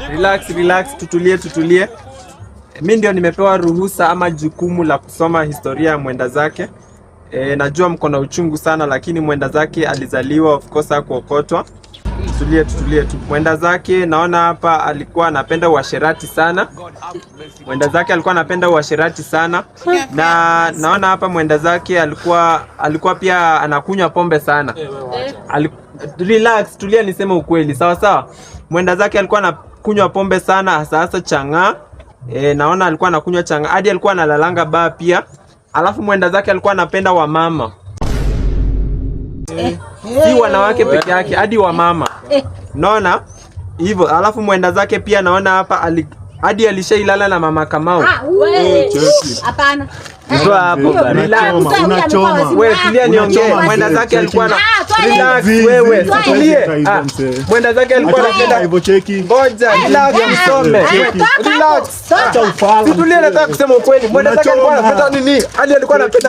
Relax, relax, tutulie, tutulie. Mi ndio nimepewa ruhusa ama jukumu la kusoma historia ya mwenda zake. Najua mko na uchungu sana, lakini mwenda zake alizaliwa, of course hakuokotwa. Tutulie, tutulie tu. Mwenda zake naona hapa alikuwa anapenda uasherati sana. Mwenda zake alikuwa anapenda uasherati sana, na naona hapa mwenda zake alikuwa pia anakunywa pombe sana. Relax, tulia niseme ukweli, sawa sawa. Mwenda zake alikuwa anakunywa pombe sana, hasa hasa chang'aa. Naona alikuwa anakunywa chang'aa hadi alikuwa analalanga baa pia. Alafu mwenda zake alikuwa anapenda wamama, si wanawake peke yake, hadi wamama. Naona hivyo. Alafu mwenda zake pia naona hapa hadi alishailala na mama Kamau. Ah, we. Hapana. Toa hapo bana. Relax. Unachoma. Wewe tulia niongee. Unachoma, Mwenda mzee. zake alikuwa na Ah, toa Relax Zizi, wewe, zizi, tulie. zizi, Ah, mzee. mwenda zake alikuwa Acha anapenda hivyo, cheki. Ngoja, relax nisome. Cheki. Relax. Acha ufala. Situlie, nataka kusema ukweli. Mwenda zake alikuwa Unachoma. anapenda nini? Hadi alikuwa anapenda